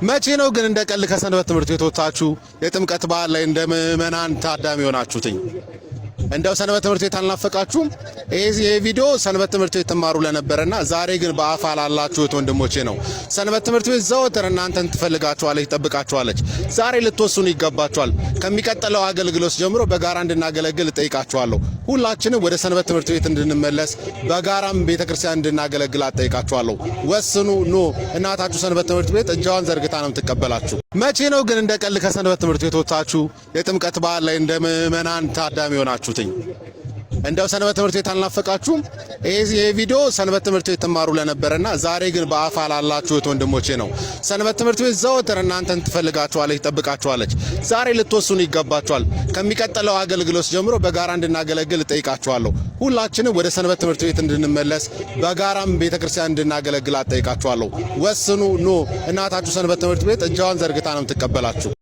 መቼ ነው ግን እንደ ቀልድ ከሰንበት ትምህርት ቤት ወጥታችሁ የጥምቀት በዓል ላይ እንደ ምዕመናን ታዳሚ ሆናችሁትኝ? እንደው ሰንበት ትምህርት ቤት አልናፈቃችሁም? ይሄ ቪዲዮ ሰንበት ትምህርት ቤት ትማሩ ለነበረና ዛሬ ግን በአፋ ላላችሁት ወንድሞቼ ነው። ሰንበት ትምህርት ቤት ዘወትር እናንተን ትፈልጋችኋለች፣ ትጠብቃችኋለች። ዛሬ ልትወስኑ ይገባችኋል። ከሚቀጥለው አገልግሎት ጀምሮ በጋራ እንድናገለግል እጠይቃችኋለሁ። ሁላችንም ወደ ሰንበት ትምህርት ቤት እንድንመለስ በጋራም ቤተክርስቲያን እንድናገለግል እጠይቃችኋለሁ። ወስኑ፣ ኑ። እናታችሁ ሰንበት ትምህርት ቤት እጇን ዘርግታ ነው የምትቀበላችሁ። መቼ ነው ግን እንደ ቀልድ ከሰንበት ትምህርት ቤት ወጥታችሁ የጥምቀት በዓል ላይ እንደ ምዕመናን ታዳሚ ሆናችሁትኝ? እንደው ሰንበት ትምህርት ቤት አልናፈቃችሁም? ይሄ ቪዲዮ ሰንበት ትምህርት ቤት ትማሩ ለነበረና ዛሬ ግን በአፋ ላላችሁት ወንድሞቼ ነው። ሰንበት ትምህርት ቤት ዘወትር እናንተን ትፈልጋችኋለች፣ ትጠብቃችኋለች። ዛሬ ልትወስኑ ይገባችኋል። ከሚቀጥለው አገልግሎት ጀምሮ በጋራ እንድናገለግል እጠይቃችኋለሁ። ሁላችንም ወደ ሰንበት ትምህርት ቤት እንድንመለስ በጋራም ቤተክርስቲያን እንድናገለግል እጠይቃችኋለሁ። ወስኑ፣ ኑ። እናታችሁ ሰንበት ትምህርት ቤት እጇን ዘርግታ ነው የምትቀበላችሁ።